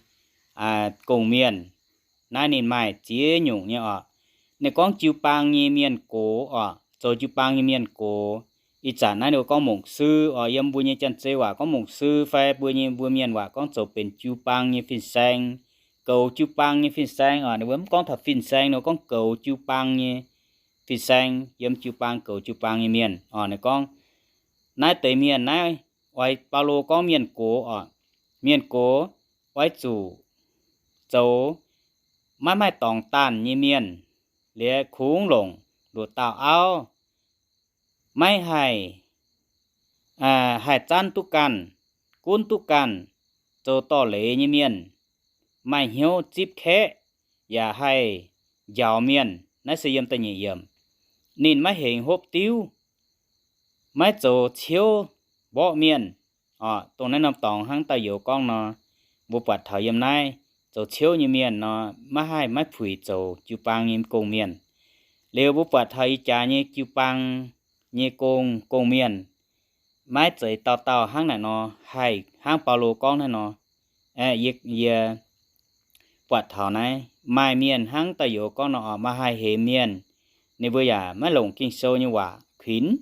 gong-mienh. Naaiv ninh maaih ziex nyungc nyei oc. Ninh gorngv jiu-baang nyei mienh gox oc, zoux jiu-baang nyei mienh gox. Ih zanc naaiv ninh gorngv mungc sui oc, yiem mbuo nyei janx-zei waac gorngv mungc sui fai mbuo nyei, mbuo mienh waac gorngv zoux benx jiu-baang nyei fin-saeng, goux jiu-baang nyei fin-saeng oc. Ninh mbuo mv gorngv taux fin-saeng, ninh gorngv goux jiu-baang nyei fin-saeng, yiem jiu-baang goux jiu-baang nyei mienh oc. Ninh gorngv naaiv deix mienh naaiv, oix Baulo gorngv mienh gox oc, mienh gox oix zuqc zoux maiv maaih dorngx daanh nyei mienh, liuz kungx longc nduqc dauh auv, maiv haih, haih zanv duqv ganh, gunv duqv ganh, zoux dorh leiz nyei mienh, maaih hnyouv zipv kaeqv, yaac haih njaaux mienh. Naaiv se yiem da'nyeic yiemc. Ninh maiv hengx hopv diuv, maiv zoux ciouv mborqv mienh oc. Dongh naaiv norm dorngx hnangv dauh youz gorngv nor, mbuo buatc taux yiem naaiv zoux ciouv nyei mienh nor, maiv haih maiv puix zoux jiu-baang nyei gong-mienh. Liuz mbuo buatc taux ih jaax nyei jiu-baang nyei gong, gong-mienh, maiv zeiz dauh dauh hnangv naaic nor haih hnangv Baulo gorngv naaiv nor. Yie, yie buatc taux naaiv maaih mienh hnangv dauh youz gorngv nor oc, maaih haih hemx mienh, ninh mbuo yaac maiv longc Ging-Sou nyei waac kuinx,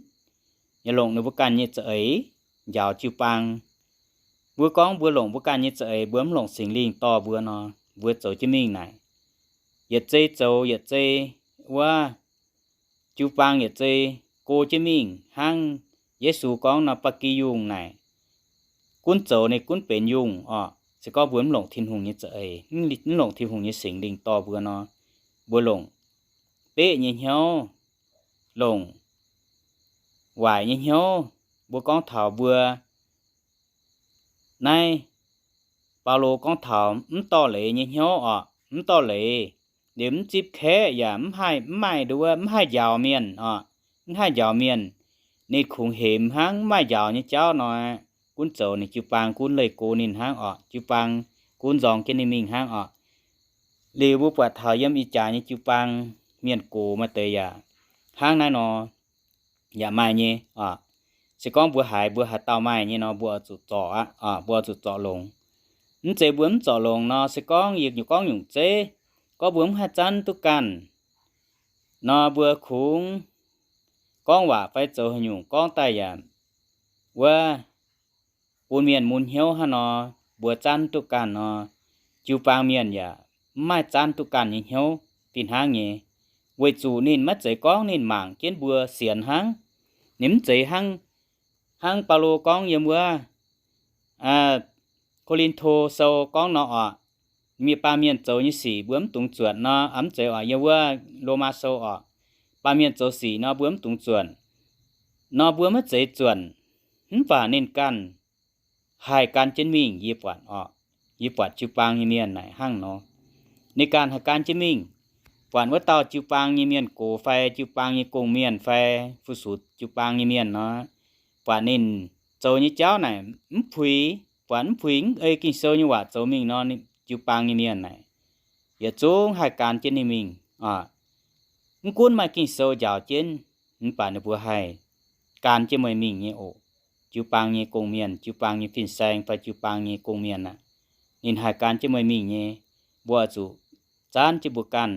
yaac longc ninh mbuo ganh nyei za'eix njaaux jiu-baang. Mbuo gorngv mbuo longc mbuo ganh nyei za'eix, mbuo mv longc Singx Lingh dorh mbuo nor, mbuo zoux jienv mingh naaic, yietc zei zoux yietc zei wuov, jiu-baang yietc zei go jienv mingh hnangv Yesu gorngv nor, ba'gi yungh naaic, gunv zoux ninh gunv benx yungh oc. Se gorngv mbuo mv longc Tin-Hungh nyei za'eix, mv longc Tin-Hungh nyei Singx Lingh dorh mbuo nor, mbuo longc beqv nyei hnyouv, longc waaic nyei hnyouv. Mbuo gorngv taux mbuo naaiv, Baulo gorngv taux mv dorh leiz nyei hnyouv oc, mv dorh leiz, liuz mv zipv kaeqv yaac mv haih, mv maaih nduov, mv haih njaaux mienh oc, mv haih njaaux mienh. Ninh kungx hemx hnangv mv maaih njaaux nyei jauv nor, gunv zoux ninh jiu-baang gunv leih go ninh hnangv oc, jiu-baang gunv nzorng jienv ninh mingh hnangv oc. Liuz mbuo buatc taux yiem ih jaax nyei jiu-baang, mienh gox maaih deix yaac hnangv naaiv nor, yaac maaih nyei oc. Se gorngv mbuo haiz mbuo haaix dauh maaih nyei nor, mbuo oix zuqc zorc aqv, mbuo oix zuqc zorc longx. Mv zeiz mbuo mv zorc longx nor, se gorngv yie nyungc gorngv nyungc zeiv, gorngv mbuo mv haih zanv duqv ganh nor, mbuo kungx gorngv waac fai zoux haaix nyungc gorngv daaih yaac wuov bun mienh mun hnyouv hnangv nor, mbuo zanv duqv ganh nor, jiu-baang mienh yaac mv maaih zanv duqv ganh nyei hnyouv fih hnangv nyei, weic zuqc ninh maiv zeiz gorngv ninh mangc jienv mbuo sienx hnangv. Ninh mv zeiz hnangv, hnangv Baulo gorngv yiem wuov Ko^lin^to Sou gorngv nor oc, mienh, baamh mienh zoux nyei sic mbuo mv dungx zuotc nor, mv zeiz oc, yiem wuov Lomaa Sou oc, baamh mienh zoux sic nor mbuo mv dungx zuotc nor, mbuo maiv zeiz zuotc, mv baac ninh ganh haih gan jienv mingh. Yie buatc oc, yie buatc jiu-baang nyei mienh naaic hnangv nor, ninh ganh haih gan jienv mingh. Buatc wuov dauh jiu-baang nyei mienh gox fai jiu-baang nyei gong-mienh fai fu-sux jiu-baang nyei mienh nor, buatc ninh zoux nyei jauv naaic mv puix, buatc mv puix, mv ei Ging-Sou nyei waac zoux mingh nor, jiu-baang nyei mienh naaic yietc zungv haih gan jienv ninh mingh. Mv gunv maaih Ging-Sou njaaux jienv, mv baac ninh mbuo haih gan jienv meih mingh nyei oc. Jiu-baang nyei gong-mienh, jiu-baang nyei fin-saeng fai jiu-baang nyei gong-mienh aah, ninh haih gan jienv meih mingh nyei. Mbuo oix zuqc zanv jienv mbuo ganh,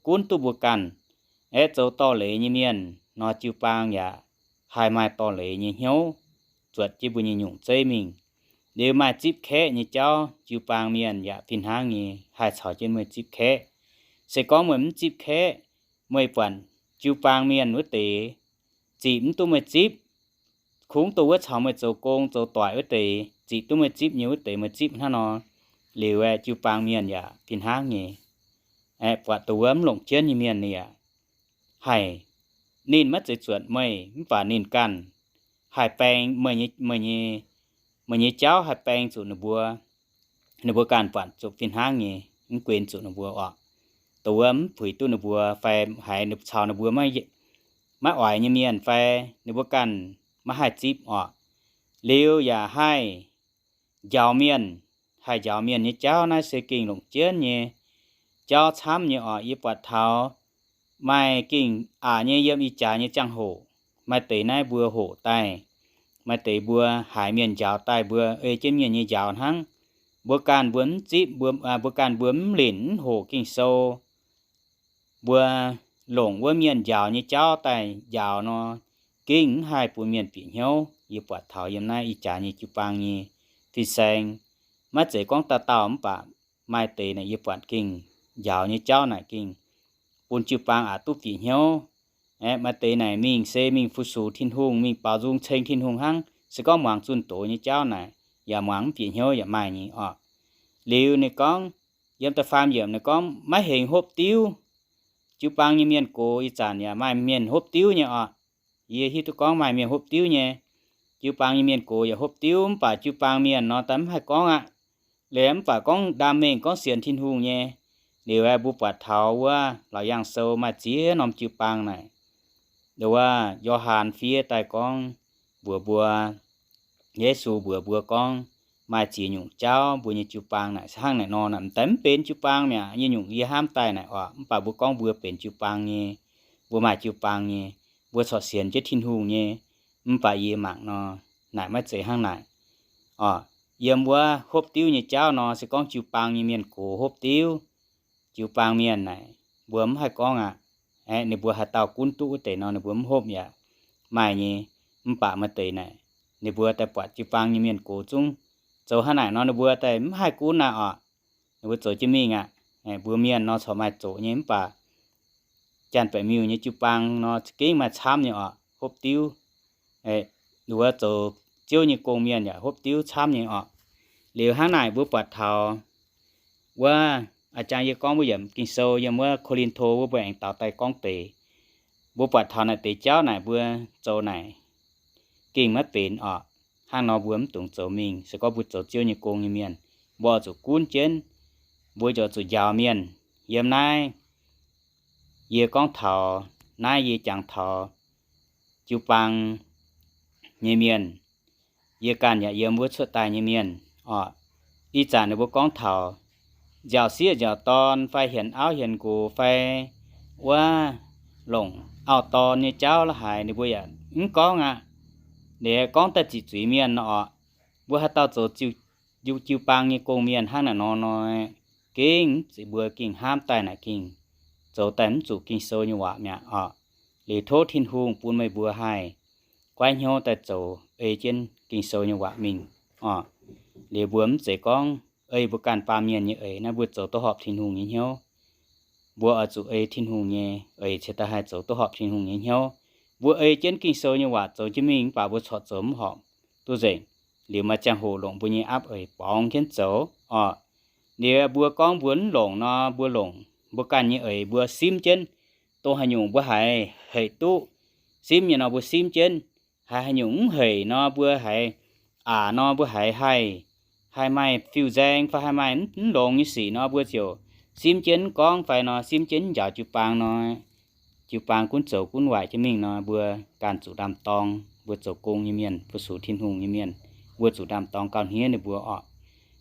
gunv duqv mbuo ganh. Aeqv, zoux dorh leiz nyei mienh nor, jiu-baang yaac haih maaih dorh leiz nyei hnyouv, zuotc jienv mbuo nyei nyungc zeiv mingh. Liuz maaih zipv kaeqv nyei jauv, jiu-baang mienh yaac fih hnangv nyei haih caux jienv meih zipv kaeqv. Se gorngv meih mv zipv kaeqv, meih buatc jiu-baang mienh wuov deix ziqc mv duqv meih zipv, kungx dongh wuov caux meih zoux gong zoux doic wuov deix ziqc duqv meih zipv nyei wuov deix meih zipv hnangv nor, liuz aeqv, jiu-baang mienh yaac fih hnangv nyei. Aeqv, buatc dongh wuov mv longc jienv nyei mienh ninh yaac haih, ninh maiv zeiz zuotc meih, mv baac ninh ganh haih baeng meih nyei, meih nyei jauv haih baeng zuqc ninh mbuo, ninh mbuo ganh buatc zuqc fih hnangv nyei, mv guenx zuqc ninh mbuo oc. Dongh wuov mv puix duqv ninh mbuo fai haiz caux ninh mbuo maiv oix nyei mienh fai ninh mbuo ganh maiv haih zipv oc. Liuz yaac haih njaaux mienh, haih njaaux mienh nyei jauv naaiv se gengh longc jienv nyei jauv camv nyei oc. Yie buatc taux maaih gengh aqc nyei yiem ih jaax nyei ziangh hoc, maaih deix naaiv mbuo hoqc daaih, maaih deix mbuo haiz mienh njaaux daaih mbuo ei jienv mienh nyei njaaux hnangv. Mbuo ganh mbuo mv zipv, mbuo, mbuo ganh mbuo mv linc mv hoqc Ging-Sou, mbuo longc wuov mienh njaaux nyei jauv daaih njaaux nor, gengh mv haih bun mienh bieqc hnyouv. Yie buatc taux yiem naaiv ih jaax nyei jiu-baang nyei fin-saeng, maiv zeiz gorngv dauh dauh mv baac maaih deix naaic yie buatc gengh njaaux nyei jauv naaic gengh bun jiu-baang aqc duqv bieqc hnyouv. Aeqv, maaih deix naaic mingh se mingh fu-sux Tin-Hungh, mingh baaux nzung ceng Tin-Hungh hnangv. Se gorngv muangx zunh doz nyei jauv naaic, yaac muangx mv bieqc hnyouv yaac maaih nyei oc. Liuz ninh gorngv, yiem da'faam yiemc ninh gorngv maiv hengx hopv diuv. Jiu-baang nyei mienh gox ih zanc yaac maaih mienh hopv diuv nyei oc. Yie hiuv duqv gorngv maaih mienh hopv diuv nyei. Jiu-baang nyei mienh gox yaac hopv diuv, mv baac jiu-baang mienh nor, daaih mv haih gorngv aqv. Liuz mv baac gorngv ndaam mengh gorngv sienx Tin-Hungh nyei. Liuz aeqv, mbuo buatc taux wuov Laauc Yaangh Sou maaih ziex norm jiu-baang naaic. Nduov wuov Yo^han fiev daaih gorngv mbuox mbuo, Yesu mbuox mbuo gorngv maaih ziex nyungc jauv mbuo nyei jiu-baang naaic se hnangv naaic nor, naaic m'daaih mv benx jiu-baang mi'aqv. Nyei nyungc yie hnamv daaih naaic oc, mv baac mbuo gorngv mbuo benx jiu-baang nyei, mbuo maaih jiu-baang nyei, mbuo corc sienx jienv Tin-Hungh nyei, mv baac yie mangc nor, naaic maiv zeiz hnangv naaic. Oc, yiem wuov hopv diuv nyei jauv nor, se gorngv jiu-baang nyei mienh gox hopv diuv, jiu-baang mienh naaic, mbuo mv haih gorngv aqv. Aeqv, ninh mbuo haaix dauh gunv duqv wuov deix nor, ninh mbuo mv hopv yaac maaih nyei. Mv baac maaih deix naaic, ninh mbuo daaih buatc jiu-baang nyei mienh gox zungv zoux hnangv naaic nor, ninh mbuo daaih mv haih gunv aqv oc. Ninh mbuo zoux jienv mingh aqv. Mbuo mienh nor corc maaih zoqc nyei, mv baac Janx-Baeqc Miuh nyei jiu-baang nor za'gengh maaih camv nyei oc, hopv diuv. Ninh mbuo zoux Ziouv nyei gong-mienh yaac hopv diuv camv nyei oc. Liuz hnangv naaic mbuo buatc taux wuov, a'jang yie gorngv mbuo yiemc Ging-Sou yiem wuov Ko^lin^to wuov, mbuo aengx daux daaih gorngv deix. Mbuo buatc taux naaic deix jauv naaic mbuo zoux naaic gengh maiv benx oc. Hnangv nor mbuo mv dungx zoux mingh. Se gorngv mbuo zoux Ziouv nyei gong nyei mienh, mbuo oix zuqc gunv jienv, mbuo oix zuqc njaaux mienh. Yiem naaiv yie gorngv taux, naaiv yie jangx taux jiu-baang nyei mienh. Yie ganh yaac yiem wuov cuotv daaih nyei mienh oc. Ih zanc ninh mbuo gorngv taux nziaaux sieqv nziaaux dorn fai hienx auv hienx nqox fai wuov longc auv-dorn nyei jauv la'haaix, ninh mbuo yaac mv gorngv aqv. Ninh gorngv daaih ziqc zuiz mienh nor oc. Mbuo haaix dauh zoux ziuh jiu-baang nyei gong-mienh hnangv naaic nor hnoi, gengh mv zeiz mbuo gengh hnamv daaih naaic gengh zoux daaih mv zuqc Ging-Sou nyei waac mi'aqv oc. Liuz tov Tin-Hungh bun meih mbuo haih goiv hnyouv daaih zoux ei jienv Ging-Sou nyei waac mingh oc. Liuz mbuo mv zeiz gorngv ei mbuo ganh baamh mienh nyei eix naaiv mbuo zoux duqv horpc Tin-Hungh nyei hnyouv. Mbuo oix zuqc ei Tin-Hungh nyei eix cingx daaih haih zoux duqv horpc Tin-Hungh nyei hnyouv. Mbuo ei jienv Ging-Sou nyei waac zoux jienv mingh mv baac mbuo corc zoux mv horpc duqv nzengc. Liuz maaih ziangh hoc longc mbuo nyei aapv eix borngz jienv zoux oc. Liuz mbuo gorngv mbuo mv longc nor, mbuo longc mbuo ganh nyei eix mbuo simv jienv, dongh haaix nyungc mbuo haiz hec duqv simv nyei nor mbuo simv jienv. Haiz haaix nyungc mv hec nor mbuo haiz aqc nor mbuo haiz haih, haih maaih fiuv-nzaeng fai haih maaih mv longx nyei sic nor mbuo ziouc simv jienv mv gorngv fai nor simv jienv mv njaaux jiu-baang nor, jiu-baang gunv zoux gunv waaic jienv mingh nor mbuo ganh zuqc ndaam-dorng. Mbuo zoux gong nyei mienh, fu-sux Tin-Hungh nyei mienh, mbuo zuqc ndaam-dorng gauh hniev ninh mbuo oc.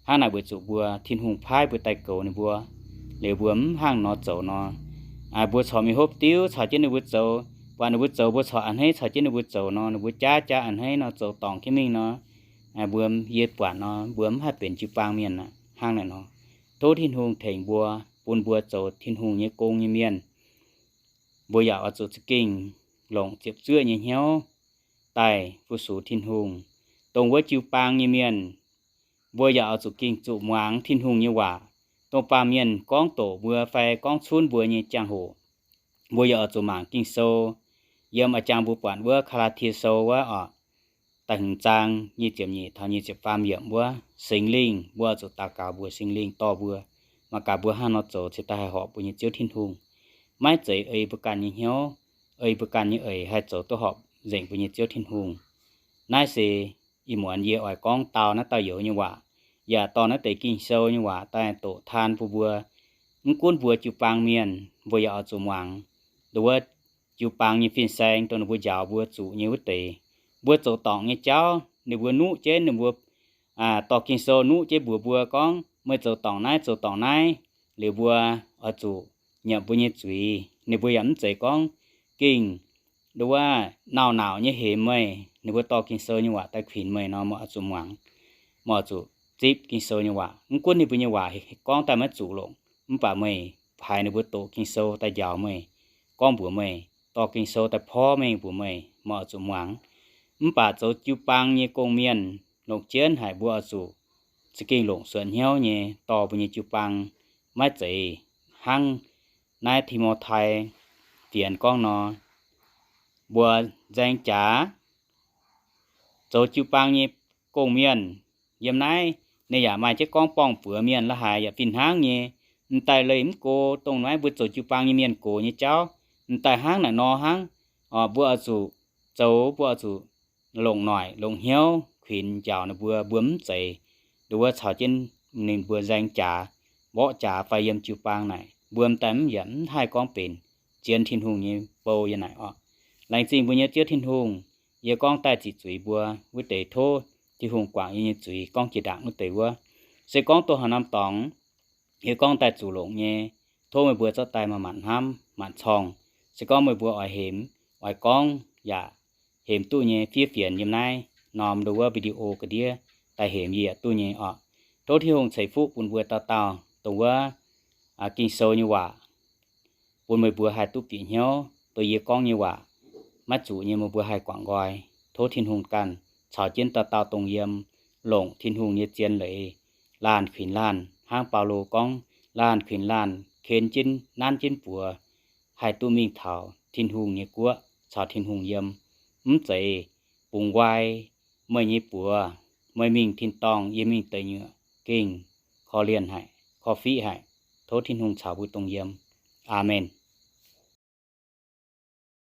Hnangv naaic weic zuqc mbuo Tin-Hungh paaiv mbuo daaih goux ninh mbuo. Liuz mbuo mv hnangv nor zoux nor, mbuo corc mingh hopv diuv caux jienv ninh mbuo zoux, buatc ninh mbuo zoux mbuo corc a'hneiv caux jienv ninh mbuo zoux nor, ninh mbuo jaav jaav a'hneiv nor zoux dorngc jienv mingh nor, mbuo yie buatc nor mbuo mv haih benx jiu-baang mienh aqv. Hnangv naaic nor, tov Tin-Hungh tengx mbuo, bun mbuo zoux Tin-Hungh nyei gong nyei mienh. Mbuo yaac oix zuqc za'gengh longc ziepc zuoqv nyei hnyouv daaih fu-sux Tin-Hungh. Dongh wuov jiu-baang nyei mienh, mbuo yaac oix zuqc gengh zuqc muangx Tin-Hungh nyei waac. Dongh baamh mienh gorngv doqc mbuo fai gorngv cunv mbuo nyei ziangh hoc, mbuo yaac oix zuqc mangc Ging-Sou. Yiem a'jang mbuo buatc wuov Gaa^laa^tie Sou wuov oc, da'hmz zaang nyic ziepc nyeic taux nyic ziepc faam yiemc wuov, Singx Lingh, mbuo oix zuqc daux gaux mbuox Singx Lingh dorh mbuo, mangc gaax mbuo hnangv nor zoux cingx daaih haih horpc mbuo nyei Ziouv Tin-Hungh. Maiv zeiz ei mbuo ganh nyei hnyouv, ei mbuo ganh nyei eix haih zoux duqv horpc nzengc mbuo nyei Ziouv Tin-Hungh. Naaiv se ih muonz yie oix gorngv dau naaiv dauh youz nyei waac, yaac dorh naaiv deix Ging-Sou nyei waac daaih doqc taan bun mbuo. Mv gunv mbuo jiu-baang mienh, mbuo yaac oix zuqc muangx. Nduov jiu-baang nyei fin-saeng dongh ninh mbuo njaaux mbuo zuqc nyei wuov deix, mbuo zoux dorngc nyei jauv ninh mbuo nuqv jienv, ninh mbuo dorh Ging-Sou nuqv jienv mbuox mbuo gorngv, meih zoux dorngc naaiv, zoux dorngc naaiv. Liuz mbuo oix zuqc nyiemc mbuo nyei zuiz. Ninh mbuo yaac mv zeiz gorngv gengh nduov wuov nauc-nauc nyei hemx meih. Ninh mbuo dorh Ging-Sou nyei waac daaih kuinx meih nor, meih oix zuqc muangx, meih oix zuqc zipv Ging-Sou nyei waac. Mv gunv ninh mbuo nyei waac gorngv daaih maiv zuqc longc, mv baac meih haiz ninh mbuo doqc Ging-Sou daaih njaaux meih, gorngv mbuox meih, dorh Ging-Sou daaih porv mengh mbuox meih, meih oix zuqc muangx. Mv baac zoux jiu-baang nyei gong-mienh longc jienv haic, mbuo oix zuqc za'gengh longc suonc hnyouv nyei dorh mbuo nyei jiu-baang. Maiv zeiz hnangv naaiv Ti^mo^tai fienx gorngv nor, mbuo nzaeng jaax zoux jiu-baang nyei gong-mienh. Yiem naaiv ninh yaac maaih jienv gorngv borngh buoz mienh la'haaix yaac fih hnangv nyei. M'daaih leih mv go, dongh naaiv mbuo zoux jiu-baang nyei mienh gox nyei jauv m'daaih hnangv naaic nor hnangv. Mbuo oix zuqc zoux, mbuo oix zuqc longc noic longc hnyouv kuinx njaaux ninh mbuo. Mbuo mv zeiz nduov wuov caux jienv ninh mbuo nzaeng jaax, mborqv jaax fai yiem jiu-baang naaic, mbuo m'daaih mv yaac mv haih gorngv benx zien Tin-Hungh nyei bou yiem naaic oc. Laengz zingh mbuo nyei Ziouv Tin-Hungh. Yie gorngv daaih ziqc zuiz mbuo wuov deix, tov Tin-Hungh guangc yie nyei zuiz gorngv jiex ndaangc wuov deix wuov. Se gorngv dongh haaix norm dorngx yie gorngv daaih zuqc longc nyei, tov meih mbuo zorqv daaih maaih maanc hnamv maanc corngh. Se gorngv meih mbuo oix hemx, oix gorngv yaac hemx duqv nyei, fiev fienx yiem naaiv norm nduov wuov video ga'ndiev daaih hemx yie yaac duqv nyei oc. Tov Tin-Hungh ceix fuqv bun mbuo dauh dauh. Dongh wuov Ging-Sou nyei waac bun meih mbuo haih duqv bieqc hnyouv. Dongh yie gorngv nyei waac maiv zuqc nyei, meih mbuo haih guangc nqoi. Tov Tin-Hungh ganh caux jienv dauh dauh dongh yiem longc Tin-Hungh nyei zien leiz laanh kuinx laanh, hnangv Baulo gorngv, laanh kuinx laanh ken jienv nanv jienv buoz, haih duqv mingh taux Tin-Hungh nyei guoqv caux Tin-Hungh yiem. Mv zeiz bungx nqoi meih nyei buoz, meih mingh tin-dorngh, yie mingh deic nyuoqc, gengh korv-lienh haic, korv-fiqv haic. Tov Tin-Hungh caux mbuo dongh yiem. Aamen.